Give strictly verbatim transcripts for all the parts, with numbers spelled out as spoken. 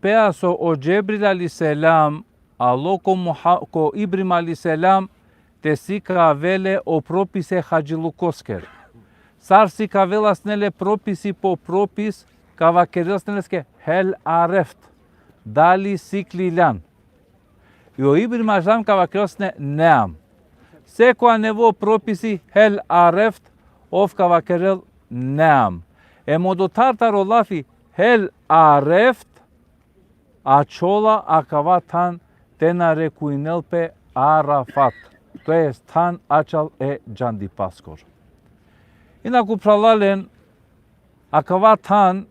pea so o Džebril alejhi selam alo ko, Muha, ko Ibrahim alejhi selam te sikavel le o propise hadžilukoskere. Sar sikavela sine le propisi po propis, ka vakerel sine leske: "Hel areft, dali sikliljan?" I o Ibrahim alejhi selam ka vakerel sine: "Neam." Seko anevo propisi: "Hel areft", ov ka vakerel: "Neam." Em odotar taro lafi "Hel areft", ačhola akava than te narekujnel pe Arafat, to jest than ačhal e džandipaskoro. Inaku, phralalen, akava than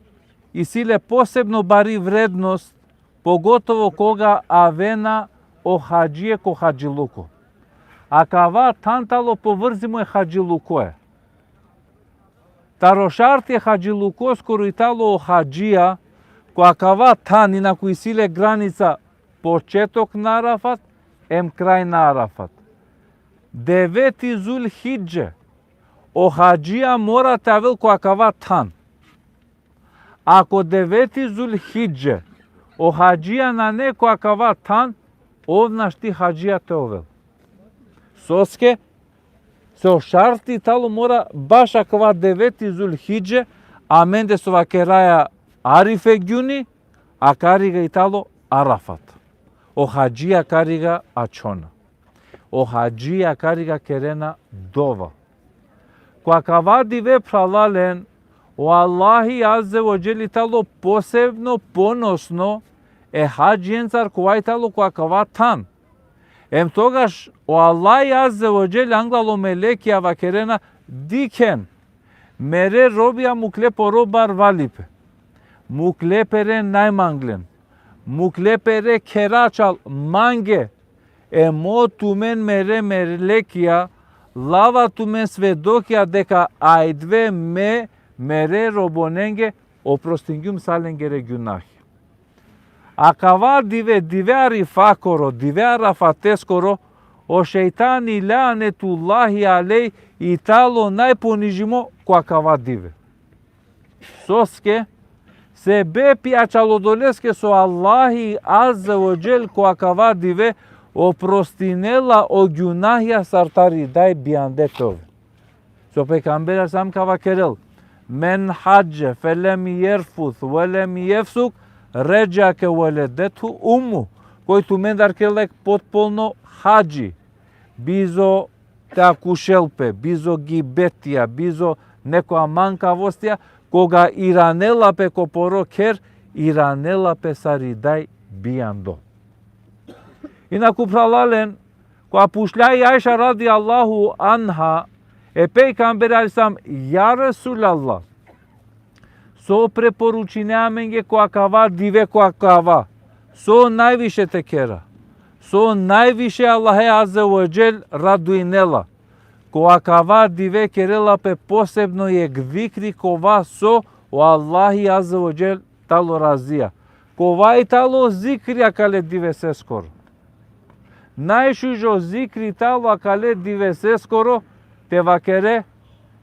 isi le posebno bari vrednost, pogotovo koga avena o hadžie ko hadžiluko. Akava than tano povrzimo e hadžilukoja. Taro šarti e hadžilukoskoro i tano o hadžia, ko akava than, inaku isi le granica početok na Arafat em kraj na Arafat. Deveti Zulhidže, o hadžia mora te avel ko akava than. Ako deveti Zulhidže o hadžia nane ko akava than, ov našti hadžia te ovel. Soske? Se o šarti tano mora baš akava deveti Zulhidže, amende so vakeraja Arife gjuni, akariga i tano Arafat. O hadžia akariga ačhona. O hadžia akariga kerena dova. Ko akava dive, phralalen, o Allahi Azze ve Dželle i tano posebno ponosno e hadžiencar kova i tano ko akava than. Em togaš o Allahi Azze ve Dželle anglal o melekija vakerena: "Dikhen, mere robija mukle poro barvalipe. Mukle pere najmanglen. Mukle pere khera ačhal mange. Em o tumen, mere melekija, lava tumen svedokija deka ajdive me mere robonenge oprostingjum sa lengere gjunahja." Akava dive, dive Arifakoro, dive Arafateskoro, o šejtani, lanetullahi alejh, i tano najponižimo ko akava dive. Soske? Sebepi ačhal odoleske so Allahi Azze ve Dželle ko akava dive oprostinela o gjunahja sar tari daj bijande te ovel. So pejgamberi alejhi selam ka vakerel: "Men hadže felem jerfus velem jefsuk, redža ke veledethu ummu." Koj tumendar kerela jekh potpolno hadži, bizo te akušel pe, bizo gibetija, bizo nekoja mankavostija, koga iranela pe ko poro kher, iranela pe sar i daj bijando. Inaku, phralalen, koga pučlja i Ajša radijallahu anha e pejgamberi alejhi selam: "Ja Resulallah, so preporučinea amenge ko akava dive, ko akava? So najviše te kera? So najviše Allahe Azze ve Dželle radujnela?" Ko akava dive kerela pe posebno jekh zikri kova so o Allahi Azze ve Dželle tano razija. Kova i tano zikri akale diveseskoro? Najšužo zikri tano akale diveseskoro te vakere: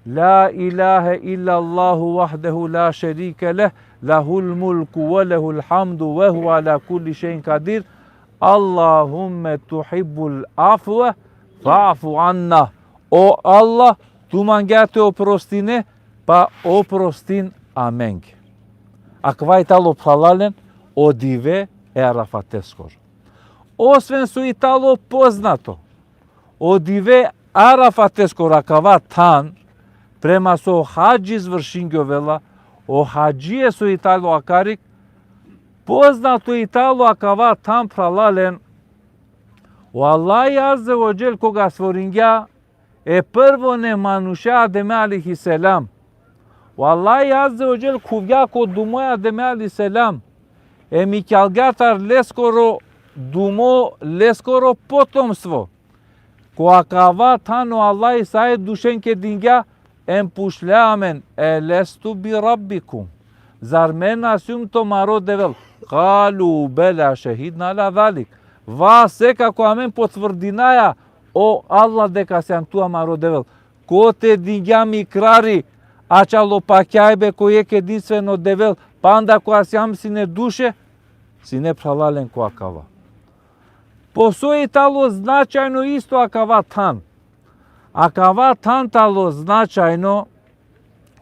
"La ilahe illallahu vahdehu la šerike leh, lehul mulku ve lehul hamdu ve huve ala kulli šejin kadir. Allahumme tuhibbul afve fa'fu anna." O Allah, tu mangea te oprostine, pa oprostin amenge. Akava i tano, phralalen, o dive e Arafateskoro. Osven so i tano poznato, o dive Arafateskoro, akava than, prema so hadži izvršingjovela, o hadžie so i tano akarik, poznato i tano akava than, phralalen, o Allahi Azze ve Dželle koga stvoringja e prvone manuše, Ademe alejhi selam, o Allahi Azze ve Dželle khuvgja ko dumo e Ademe alejhi selam, em ikalgja tar leskoro dumo leskoro potomstvo. Ko akava than o Allahi sa e dušenke dingja, em pučlja amen: "Elestu bi rabbikum? Zar me na sijum tumaro Devel?" Kalu: "Bela, šehidna ala zalik." Va, sekako amen potvrdinaja, o Allah, deka sian tu amaro Devel. Kote dingjam ikrari ačhal o pakjajbe ko jekh edinstveno Devel, panda koga sijam sine duše? sine phralalen ko akava. Po so i talo značajno isto akava than. Akava than talo značajno,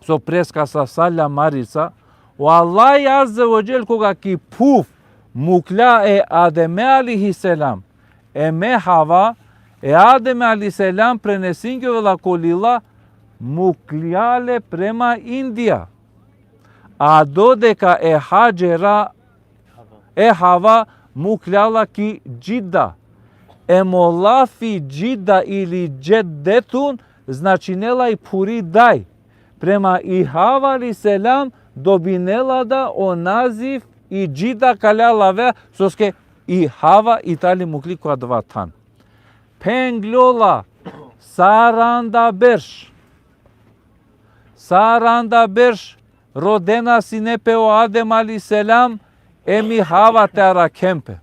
so preska sa salja marica, o Allah Azze ve Dželle koga ki phuv muklja e Ademe alejhi selam, em e Hava, e Adem alejhi selam prenesingjovela ko lila, muklja le prema Indija. A dodeka e Hadžera, e Hava muklja la ki Džida. Em o lafi Džida ili Džeddetun značinela i phuri daj. Prema i Hava alejhi selam dobinela da o naziv i Džida kale lavea, soske i Hava i tali mukli ko adava than. Phengljola, saranda berš. Saranda berš rodena sine pe o Adem alejhi selam em i Hava te arakhen pe.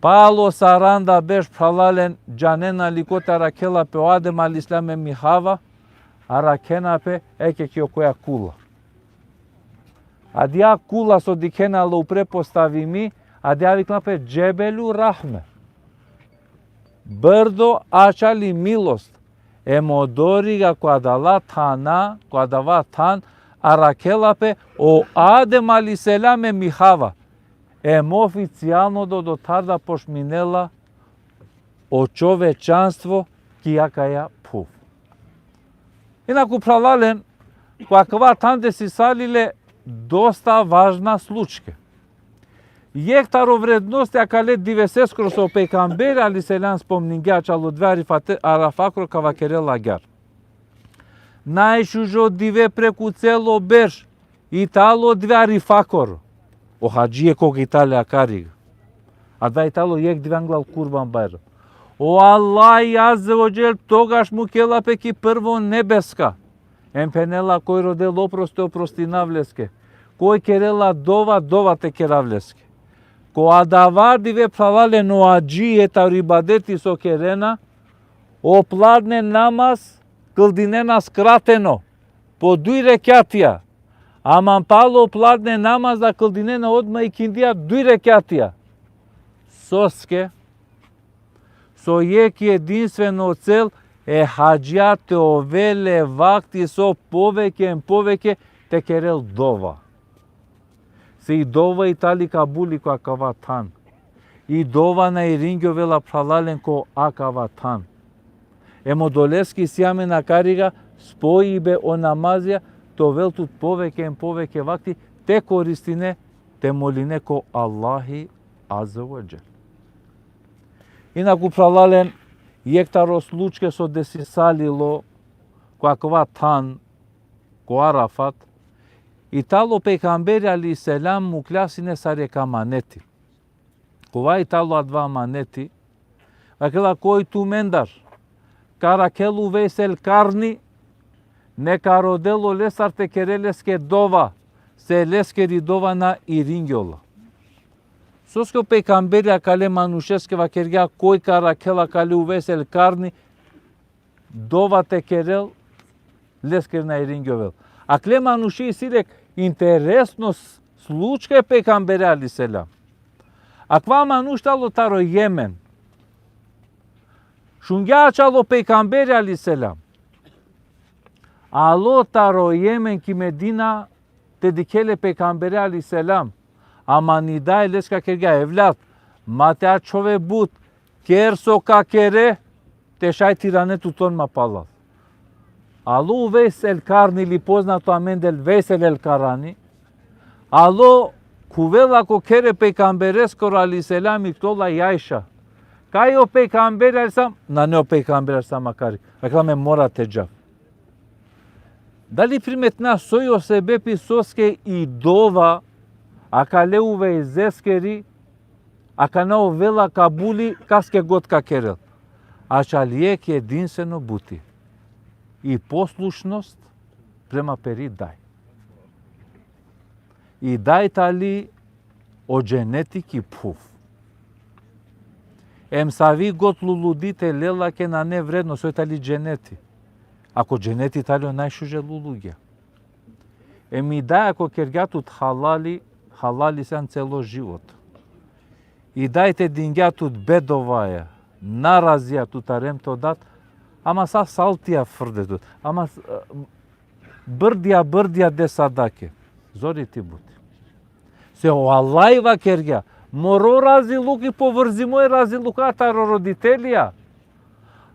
Palo saranda berš, phralalen, džanena li kote arakhela pe o Adem alejhi selam em i Hava? Arakhena pe eke ki okoja kula. Adija kula so dikhena la upre postavimi, adija vikna pe Džebelu Rahme. Brdo ačhali milost. Em odoriga ko adala thana, ko adava than, arakhela pe o Adem alejhi selam em i Hava. Em oficijalno do, dothar da pošminela o čovečanstvo ki akaja phuv. Inaku, phralalen, ko akava than desisali le dosta važna slučke. Jekh taro vrednostja akale diveseskoro so pejgamberi alejhi selam spomningja ačhalo dive Arifate-, Arafakoro ka vakerel agjaar. Najšužo dive preku celo berš i talo dive Arifakoro. O hadžije koga i tale akariga. A da i talo jekh dive anglal Kurban Bajram. O Allah Azze ve Dželle togaš mukela pe ki prvo nebeska. Em phenela koj rodel oprosti, oprostinav leske. Koj kerela dova, dova te kerav leske. Ko adava dive, phralalen, o hadžije taro ibadeti so kerena, o pladne namaz kldinena skrateno, po duj rekjatija. Ama palo pladne namaz da kldinena odma ikindija duj rekjatija. Soske? So jekh jedinstveno cel e hadžija te ovel e vakti so poveke em poveke te kerel dova. Se i dova i tali kabuli ko akava than. I dova na iringjovela, phralalen, ko akava than. Em odoleske isi amen akariga spojibe o namazija te ovel tut poveke em poveke vakti te koristine, te moline ko Allahi Azze ve Dželle. Inaku, phralalen, jekh taro slučke so desisalilo ko akava than, ko Arafat, i talo pejgamberi alejhi selam muklja sine sar jekh amaneti. Kova i talo adava amaneti? Vakerela: Koj tumendar ka arakhel o Vejs el Karni, neka rodel olestar te kerel leske dova, se leskeri dova na iringjola. Soske o pejgamberi akale manušeske vakergja koj ka arakhel akale o Vejs el Karni, dova te kerel, leskeri na iringjovel. Akale manuše isi le jekh interesno s-, slučka e pejgambere alejhi selam. Akava manuš talo taro Jemen. Šungja ačhalo pejgambere alejhi selam. Alo taro Jemen ki Medina te dikhel e pejgambere alejhi selam. Ama i daj leske kergja: Evlad, ma te ačhove but, ker so ka kere, te šaj te irane tut on ma palal. Alo o Vejs el Karni, ili poznato amende Vejs el, el Karani. Alo, khuvela ko kher e pejgambereskoro alejhi selam, ikljola i Ajša. Kaj o pejgamberi alejhi selam? Nane o pejgamberi alejhi selam akari. Vakerela: Me mora te džav. Dali primetina soj o sebepi soske i dova akale o Vejseskeri akana ovela kabuli kaske god ka kerel? Ačhal jekh jedinstveno buti. I poslušnost prema peri daj. I daj tali o dženeti ki phuv. Em savi god luludi te lela ke nane vredno, soj tali dženeti. Ako dženeti tali o najšuže lulugja. Em i daj ako kergja tut halali, halali sian celo život. I daj te dingja tut bedovaja, narazija tutar em to dat, ama sa saltija frde tut, ama s-, brdija, brdija de sadake. Zori ti buti. Se o Allah vakergja, moro raziluki povrzimo e raziluka taro roditelja.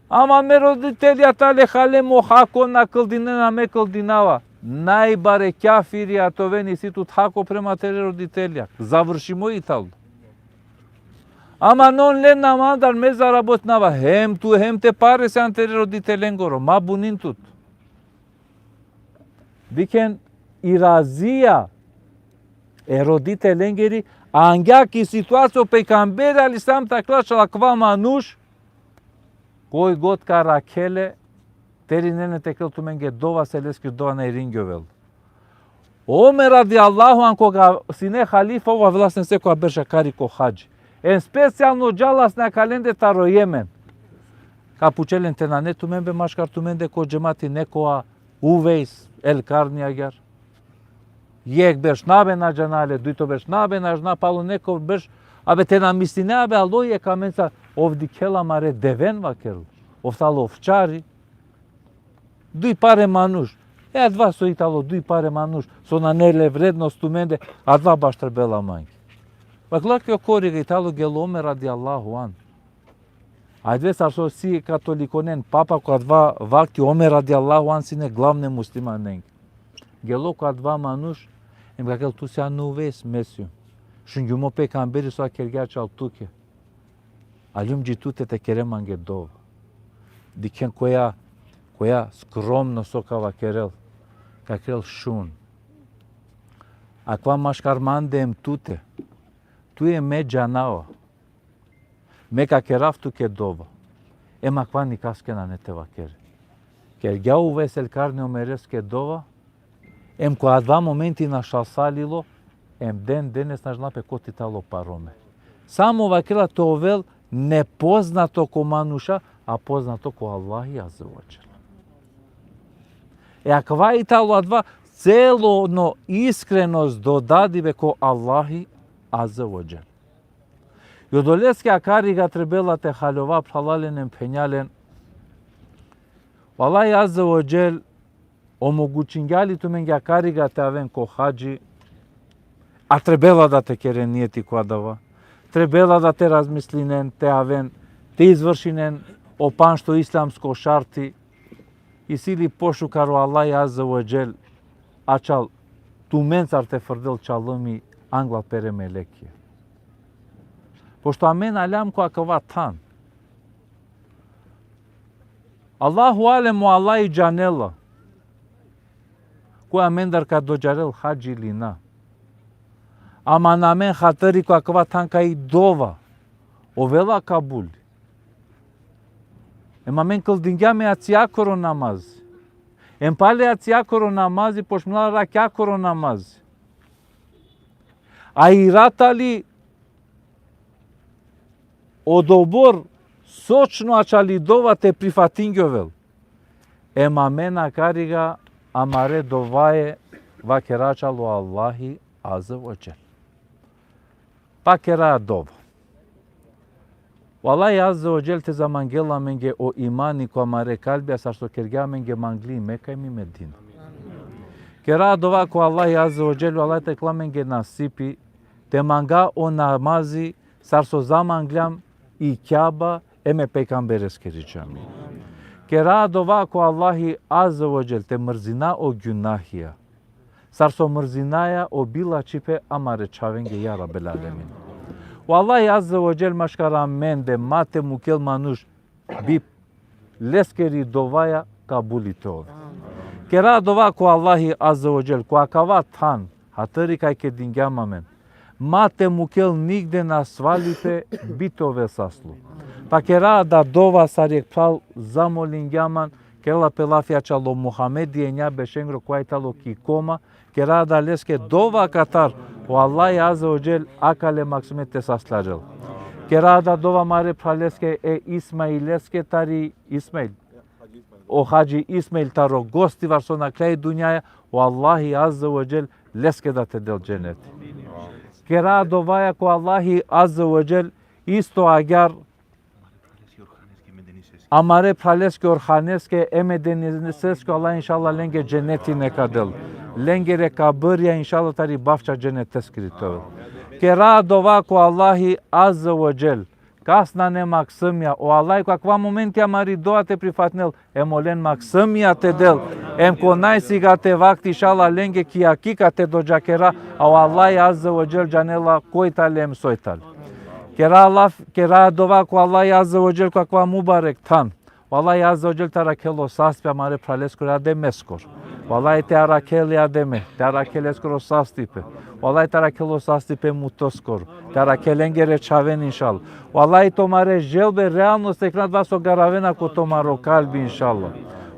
Ama me roditelja tale hale mo hako na kldinena, me kldinava. Najbare kjafiri te oven isi tut hako prema tere roditelja. Završimo i talo. Ama non len namandar me zarabotnava, hem tu, hem te pare sian tere roditelengoro, ma bunin tut. Dikhen i razija e roditelengiri, angja ki situacija o pejgamberi alejhi selam te akračhal akava manuš, koj god ka arakhel le, teri nene te kerel tumenge dova, se leskiri dova na iringjovel. Omer radijallahu anh, koga sine halifa, ov avela sine sekoja berš akari ko hadži. Em specijalno džala sine akalende taro Jemen. Ka pučel len: te nane tumen be maškar tumende ko džemati nekoja Uvejs el Karni agjar? Jekh berš na be na džana le, dujto berš na be na džana, palo neko berš, abe te na misline, abe alo jekh amenca, ov dikhela amare deven, vakerel. Ov talo ovčari. Duj pare manuš. E adava so i talo duj pare manuš, so nane le vrednost tumende, adava baš trebela mange. Vakerela ki okoriga i talo gelo Omer radijallahu anh. Adava sar so si katolikonen papa, ko adava vakti Omer radijallahu anh sine glavne muslimanenge. Gelo ko adava manuš, em vakerel: tu sian Uvejs, me sium. Šungjum o pejgamberi so vakergja čal tuke. Aljum dži tute te kere mange dova. Dikhen koja, koja skromno so ka vakerel. Ka vakerel: šun. Akava maškar mande em tute. Tu em me džanava. Me ka kerav tuke dova. Em akava nikaske nane te vakere. Kergja Uvejs el Karni Omereske dova, em ko adava momenti našalsalilo, em den denes na džanela pe koti talo paro me. Samo vakerela te ovel nepoznato ko manuša, a poznato ko Allahi azze ve dželle. E akava i talo adava celosno iskrenost, dodadibe ko Allahi azze ve dželle. I odoleske akariga trebela te haljova, phralalen em phenjalen. O Allahi azze ve dželle omogućingja li tumenge akariga te aven ko hadži, a trebela da te keren nijeti ko adava. Trebela da te razmislinen, te aven, te izvršinen o pandžto islamsko šarti, isi li pošukar o Allahi azze ve dželle, ačhal tumencar te frdel čalimi angla pere melekija. Pošto amen aljam ko akava than. Allahu alem, o Allahi džanela. Koj amendar ka dodžarel hadži ili na. Ama amen hatiri ko akava than kaj i dova ovela kabuli. Em amen kldingjam e jacijakoro namazi. Em pale jacijakoro namazi počmila rakjakoro namazi. A i rat ali odobor sočno ačhal i dova te prifatingjovel. Em amen akariga amare dovaja vakera ačhal o Allahi azze ve dželle. Pa kera dova. O Allahi azze ve dželle te zamangel amenge o imani ko amare kalbija, sar so kergja amenge mangli i Meka em i Medina. Kera dova ko Allahi azze ve dželle, o Allahi te kerel amenge nasipi te manga o namazi sar so zamangjam i Kjaba em e pejgambereskiri džami. Kera dova ko Allahi azze ve dželle te mrzina o gjunahija sar so mrzinaja o bilačhipe amare čhavenge, ja Rabbel alemin. O Allahi azze ve dželle maškar amende ma te mukel manuš bi leskiri dovaja kabuli te ovel. Kera dova ko Allahi azze ve dželle, ko akava than, hatiri kaj kedingjam amen, ma te mukel nigde nasvalipe bi te ovel saslo. Pa kera da dova sar jekh phral zamolingjam man, kerela pe lafi ačhal o Muhamedi enja bešengro kova i talo ki koma, kera da leske dova katar o Allahi azze ve dželle akale maksime te saslarel. Kera da dova amare phraleske e Ismaileske tari Ismail. O Hadži Ismail taro Gostivar so nakhla i dunjaja, o Allahi azze ve dželle leske da te del dženeti. Kera dovaja ko Allahi Azze ve Dželle, isto agjaar amare phraleske Orhaneske em e Deniseske, Allah inšallah lenge dženeti neka del. Lengere kabrja inšallah tari bavča dženeteskiri te ovel. Kera dova ko Allahi Azze ve Dželle, kas nane maksumja, o Allah ko akava momenti amari dova te prifatinel, em olen maksumja te del, em ko najsigate vakti inšallah lenge ki akika te dodžakera, a o Allah Azze ve Dželle džanela koj tane em soj tane. Kera laf, kera dova ko Allah Azze ve Dželle ko akava mubarek than. O Allah Azze ve Dželle te arakhel o sastipe amare phraleskoro, Ademeskoro. O Allah te arakhel e Ademe, te arakhel leskoro sastipe. O Allah te arakhel o sastipe e Mutoskoro. Te arakhel lengere čhaven inšallah. O Allah tumare želbe realno sekna, adava so garavena ko tumaro kalbi inšallah.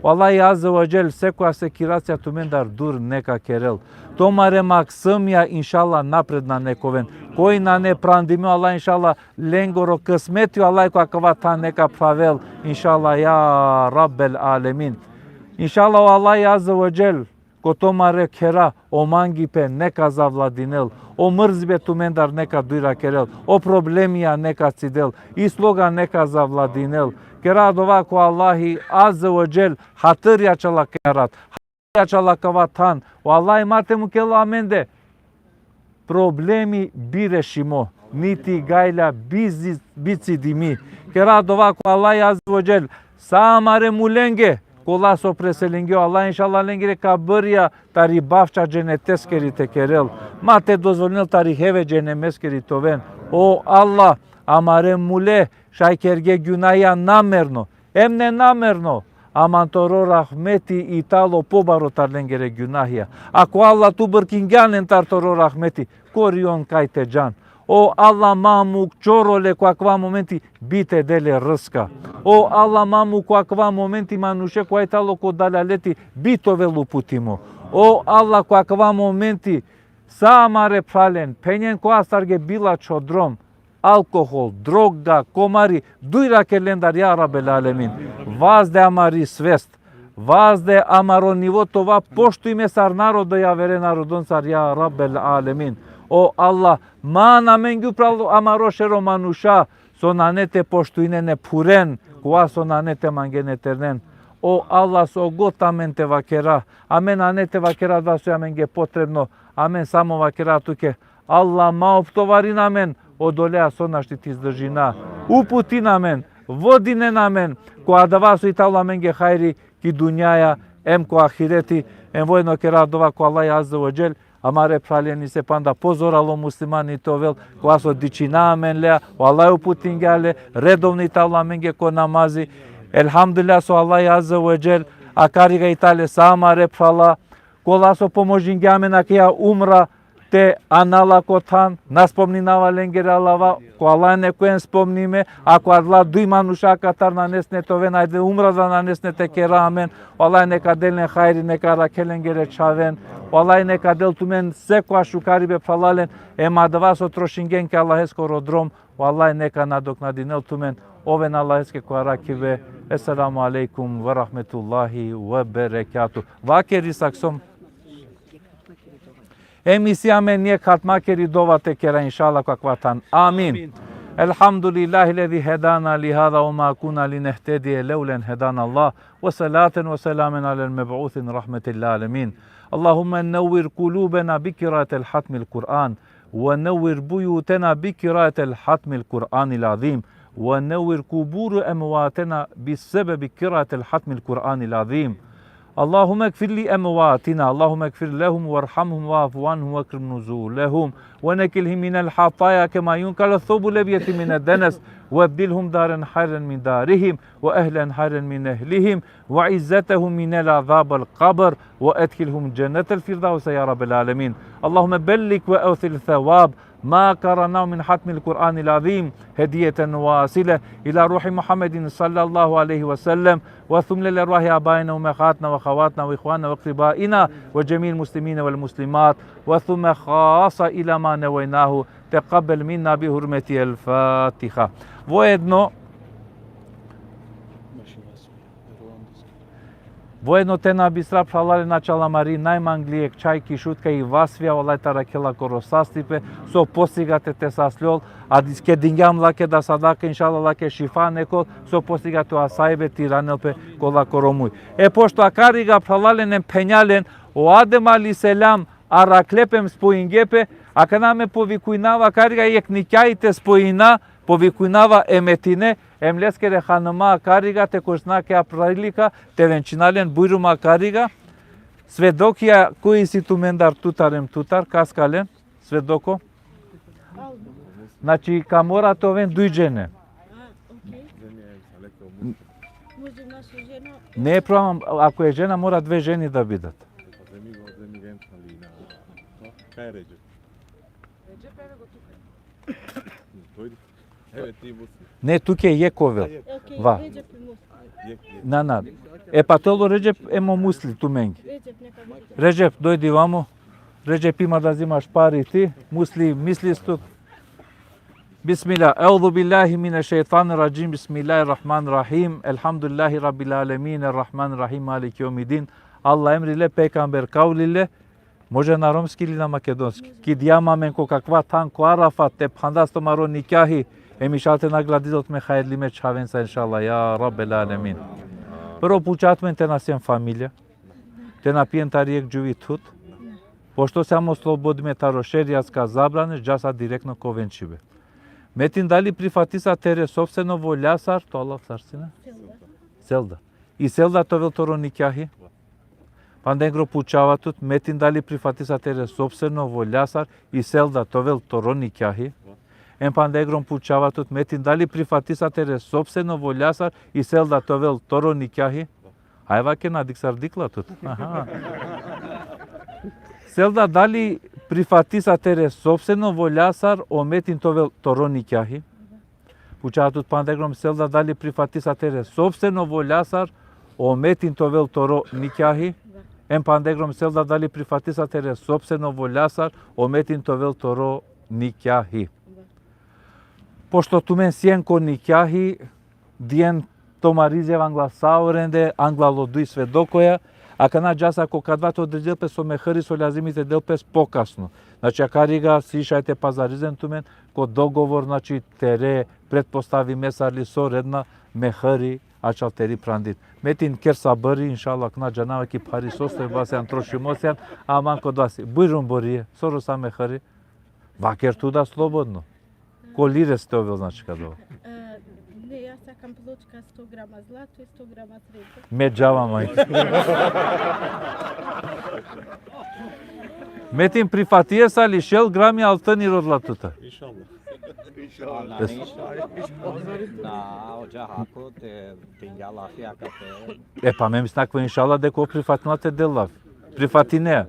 O Allah Azze ve Dželle sekoja sekiracija tumendar dur neka kerel. Tumare maksumja inšallah napredna neka oven. Koj nane prandime, o Allah inšallah lengoro kismeti o Allah ko akava than neka phravel, inšallah, ja Rabbel alemin. Inšallah, o Allah Azze ve Dželle ko tumare khera, o mangipe neka zavladinel, o mrzibe tumendar neka dujra kerel, o problemija neka cidel, i sloga neka zavladinel. Kera dova ko Allahi Azze ve Dželle, hatirja čala kera rat, hatirja čala kava than, o Allah ma te mukel amende problemi birešimo, niti gajla bizi-, bicidimi. Kera dova ko Allah Azze ve Dželle, sa amare mulenge, kola so preselingje, o Allah inšallah lengere kabrja tari bavča dženeteskiri te kerel. Ma te dozvolinel tari heve dženemeskiri te oven. O Allah, amare mule, šaj kerge gjunahija namerno, em nenamerno, ama toro rahmeti i tano pobaro tari lengere gjunahija. Ako Allah tu brkingjan len tari toro rahmeti, kori on kaj te džan. O Allah, ma muk čorole ko akava momenti, bi te de le rska. O Allah, ma muk ko akava momenti manuše kova i tano ko dalaleti, bi te ovel uputimo. O Allah, ko akava momenti, sa amare phralen, phenjen ko astarge bilačho drom, alkohol, droga, komari, dujra ker lendar, ja Rabbel alemin. Vazde amari svest, vazde amaro nivo te ova poštujime sar narodo javere narodoncar, ja Rabbel alemin. O Allah, man amen upral amaro šero manuša, so nane te poštujnen e phuren, kova so nane te mangen e ternen. O Allah, so god amen te vakera, amen nane te vakera adava so amenge potrebno, amen samo vakera tuke, Allah, ma optovarin amen odolea so našti te izdržina. Uputin amen, vodinen amen ko adava so i tano amenge hajri ki dunjaja em ko ahireti, em voedno kera dova ko Allah Azze ve Dželle, amare phralen isi panda pozoralo muslimani te ovel, kova so dičhina amen lea, o Allah uputingja le, redovno i tano amenge ko namazi. Elhamdulillah so Allah Azze ve Dželle akariga i tale sa amare phrala, kola so pomožingja amen akaja umra te ana la ko than, na spomninava lengere alava, ko Allah nek oven spomnime, ako adala duj manuša katar nanesne te oven, ajde umra da nanesne te kera amen, o Allah neka del len hajri, neka arakhel lengere čhaven, o Allah neka del tumen sekoja šukaribe phralalen, em adava so trošingen ki Allaheskoro drom, o Allah neka nadoknadinel tumen, oven Allaheske ko arakhibe. Esselamu alejkum ve rahmetullahi ve berekatuh. Vakeri saksom. Em isi amen jekh hatma keri dova te kera inšallah ko akava than. Amin. Amin. الحمد لله الذي هدانا لهذا وما كنا لنهتدي لولا أن هدانا الله، وصلاة وسلاما على المبعوث رحمة للعالمين. اللهم نور قلوبنا بقراءة الختم القرآن، ونور بيوتنا بقراءة الختم القرآن العظيم، ونور قبور أمواتنا بسبب قراءة الختم القرآن العظيم. اللهم اغفر لأمواتنا، اللهم اغفر لهم وارحمهم واعف عنهم وأكرم نزلهم ونقهم من الخطايا كما ينقى الثوب الأبيض من الدنس وأبدلهم دارا خيرا من دارهم وأهلا خيرا من أهلهم وعزتهم من العذاب القبر وأدخلهم جنة الفردوس يا رب العالمين. اللهم بلغ وأوصل ثواب ما قرأناه من ختم القرآن العظيم هدية واصلة إلى روح محمد صلى الله عليه وسلم، وثم لأرواح آبائنا وأمهاتنا وأخواتنا وإخواننا وأقربائنا وجميع المسلمين والمسلمات، وثم خاصة إلى ما نويناه. تقبل منا بحرمة الفاتحة. Voedno, Voedno te na bistra, phralalen, ačhal amari najmangli jekh čhaj ki Šutka i Vasvija, o Allah te arakhel la koro sastipe, so posigate te sasljol, a diske dingjam lake da sadaka, inšallah, lake šifa nekol, so posigate o asajbe te iranel pe ko lakoro muj. E pošto akariga, phralalen em phenjalen, o Adem alejhi selam arakhle pe em spojinge pe, akana me povikujnava akariga jekh nikjahi te spojina, povikujnava e Metine, em leskere hanuma akariga te koristina akaja prilika, te venčina len, bujrum akariga. Svedokija, koj isi tumendar tutar em tutar, kas ka len svedoko? Znači, ka mora te oven duj džene. Može naša žena? Ne problem, ako e žena, mora dve ženi da bidat. Kaj e Redžep? Redžep, evo go tukaj. Dojdi. Evo ti, Musli. Ne, tuke jekh ovel. Okej, va. Redžep i Musli. Jekh, jekh. Na, na. E, pa te ovel o Redžep em o Musli tumenge. Redžep, neka bude. Redžep, dojdi vamo. Redžep, ima da zimaš pari ti. Musli, mislis tut. بسم الله. أعوذ بالله من الشيطان الرجيم. بسم الله الرحمن الرحيم. الحمد لله رب العالمين. الرحمن الرحيم. مالك يوم الدين. Allah emri le, pejgamber kavli le. Može na romski ili na makedonski? Ki dija amen ko kakva than ko Arafat, te phandas tumaro nikjahi, em inšallah te nagradil tut me hajrlime čhavenca, inšallah, ja Rabbel alemin. Prvo, pučav tumen te na sien familija, te na pien tari jekh džuvi thud, pošto sijam oslobodime taro šerijatska zabrane, džasa direktno ko venčibe. Metin, dali prifatisa tere sopstveno voljasar, to Allah sar sine? Selda. Selda. I Selda te ovel toro nikjahi? Pandegro, pučava tut, Metin, dali prifatisa tere sopstveno voljasar i Selda te ovel toro nikjahi? Em pandegro, pučava tut, Metin, dali prifatisa tere sopstveno voljasar i Selda te ovel toro nikjahi? Aj vake, na diksar, dikla tut. Aha. Selda, dali prifatisa tere sopstveno voljasar o Metin te ovel toro nikjahi? Pučava tut pandegro, Selda, dali prifatisa tere sopstveno voljasar o Metin te ovel toro nikjahi? Em pandegro, Selda, dali prifatisa tere sopstveno voljasar o Metin te ovel toro nikjahi? Pošto tumen sien ko nikjahi, dien tumari izjava angla sa orende, angla o duj svedokoja, akana džasa ko kadava te odredil pes o mehri so lazimi te del pes pokasno. Znači, akariga si šaj te pazarizen tumen ko dogovor, znači, tere pretpostavime sar li so redna mehri ačhal teri prandit. Metin, ker sabri, inšallah, akana džanava ki phari so stojba sjan, trošimo sjan, aman ko dvasi. Bujrum, Borije, soro sa mehri? Vaker tu da slobodno. Ko lire te ovel, znači, kadava? E, ne, ja sakam pločka sto grama zlato i sto grama srebro. Me džava, majke. Metin, prifatije sa li šel grami altini rodla tutar? Inšallah. Inšallah. Es- Na, odža hako te pingja lafi akate. E, pa me mislinava inšallah deka prifatinela te del lafi. Prifatine.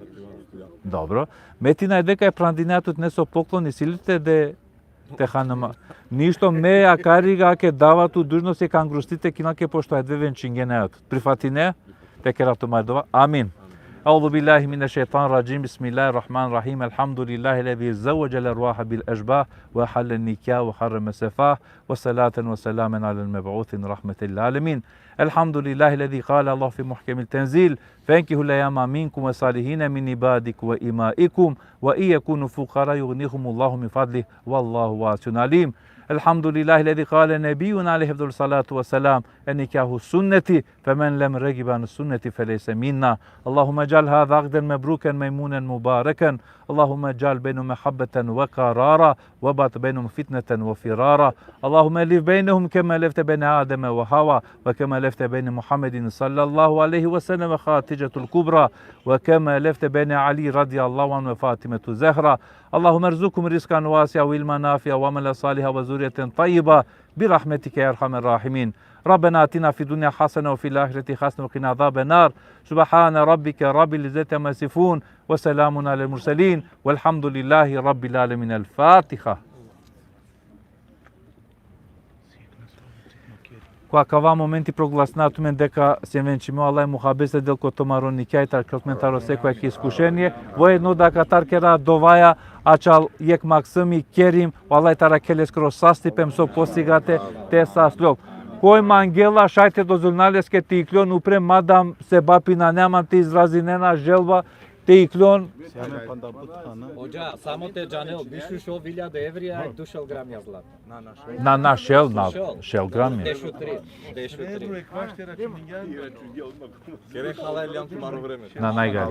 Dobro. Metin, ajde kaj prandinea tut neso poklon, isi li te de te hanuma. Ništo, me akariga ake dava tut dužnost, e, ka angrustin te kinel ke, pošto ajde venčingena tut. Prifatine? Te kera tumari dova. Amin. أعوذ بالله من الشيطان الرجيم. بسم الله الرحمن الرحيم. الحمد لله الذي زوج الأرواح بالأشباه وأحل النكاح وحرم السفاح وصلاة وسلاما على المبعوث رحمة للعالمين. الحمد لله الذي قال الله في محكم التنزيل: فانكحوا الأيامى منكم والصالحين من عبادكم وإمائكم وإن يكونوا فقراء يغنيهم الله من فضله والله واسع عليم. الحمد لله الذي قال نبينا عليه أفضل الصلاة والسلام: النكاح سنتي فمن لم يرغب عن سنتي فليس منا. اللهم اجعل هذا عقدا مبروكا ميمونا مباركا. اللهم اجعل بينهم محبة وقرارا وابعث بينهم فتنة وفرارا. اللهم ألف بينهم كما ألفت بين آدم وحواء وكما ألفت بين محمد صلى الله عليه وسلم وخديجة الكبرى وكما ألفت بين علي رضي الله عنه وفاطمة الزهراء. اللهم ارزقهم رزقا واسعا وعلما نافعا وعملا صالحا وذرية طيبة برحمتك يا أرحم الراحمين. ربنا آتنا في الدنيا حسنة وفي الآخرة حسنة وقنا عذاب النار. سبحان ربك رب العزة عما يصفون وسلام على المرسلين والحمد لله رب العالمين. الفاتحة. Ko akava momenti proglasina tumen deka sien venčime, o Allah muhabeti del ko tumaro nikjahi, te arakhel tumen taro sekoja iskušenie. Voedno da ka tera dovaja ačhal jekh maksumi Kerim, o Allah te arakhel leskoro sastipe em so posigate te sasljol. Koj mangela, šaj te dozvolina leske te ikljon upre, madam sebapi nane, ama te izrazinena želba te ikljon. Sijame panda but hana. Hođa, samo te džanel, bišu šov iljada evrija, aj dušel gramja zlata. Na, na, šel. Na, na, šel, na, šel. Šel gramja. Dešutrin, dešutrin. Kere halal jan tumaro vreme. Na, najgari.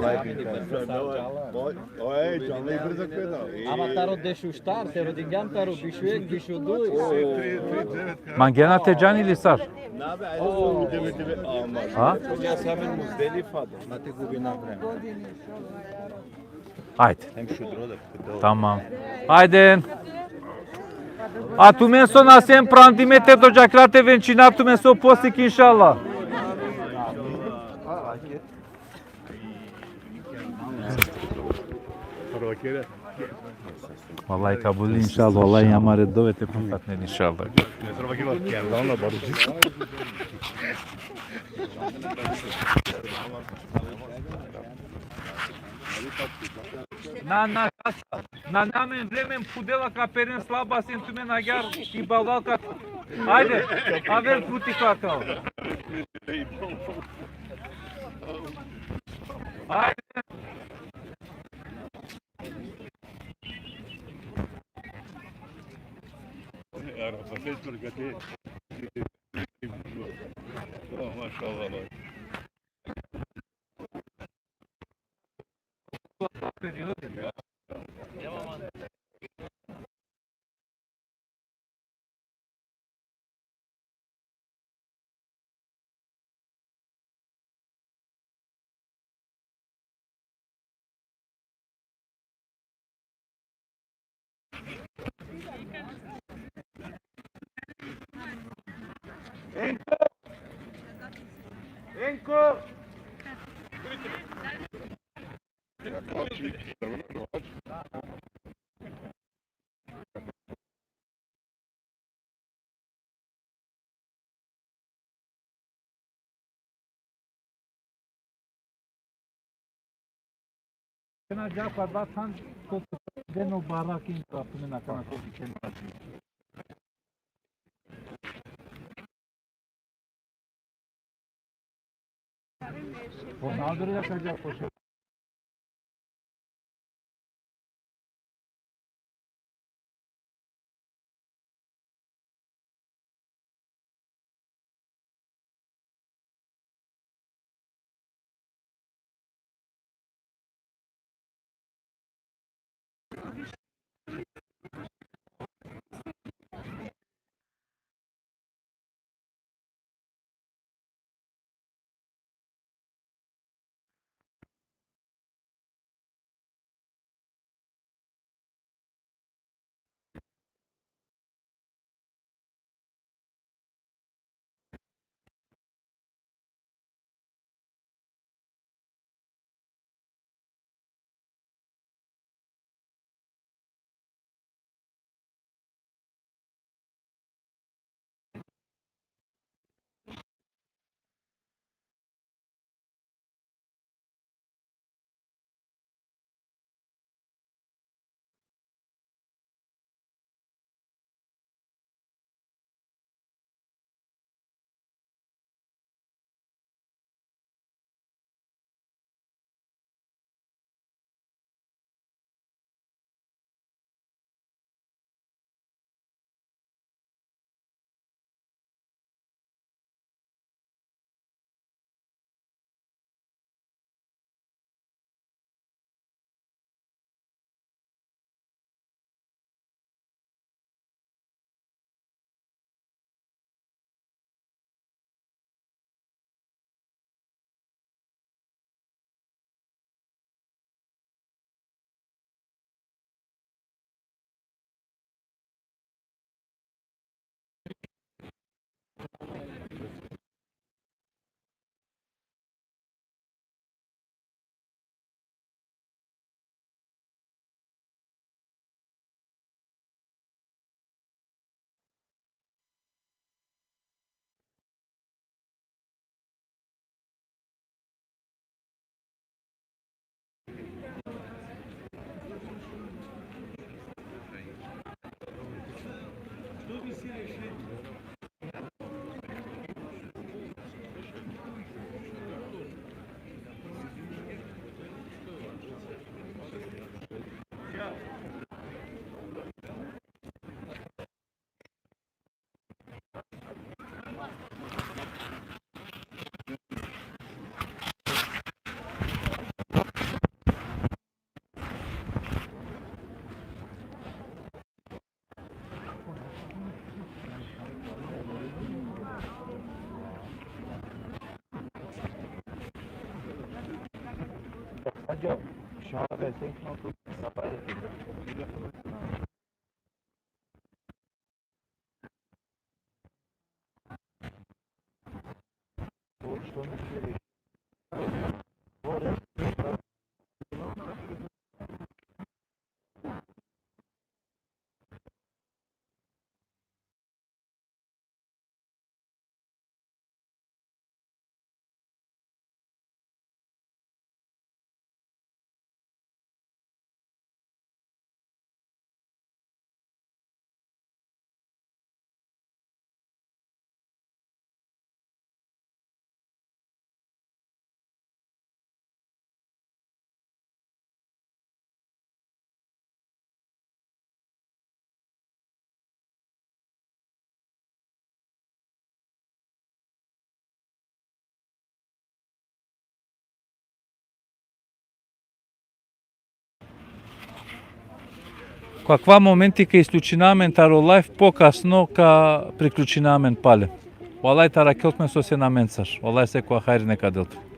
Oj, oj, džanli brzo keda. Ama taro dešuštar, te rodingjan taro bišuek, bišuduj. Mangena te džan ili sar? Na be, ajde, o, deve, deve, ama. Ha? Hođa, sijame Muzdelifa da. Na te gubina vreme. Ajde. Hem šudro da. Tamam. Ajde. A tumen so na sen prandime te dodžakra te venčina tumen so posik, inšallah. Vallahi kabul, inšallah. Vallahi amare dove te prihvatnen, inšallah. Na, na, na, na, amen vreme, pudela ka peren slaba, sen tumen agjar i balal ka. Ajde, aver puti ka kal. Ajde. Mašallah. Enko! Enko! Kana ja pa da than to deno bara kin to apne na kana to kin. Ko akava momenti ka isključina amen taro live, pokasno ka priključina amen pale. Vallahi, te arakhel tumen so sen amencar. Vallahi, sekova hajri neka del tumen.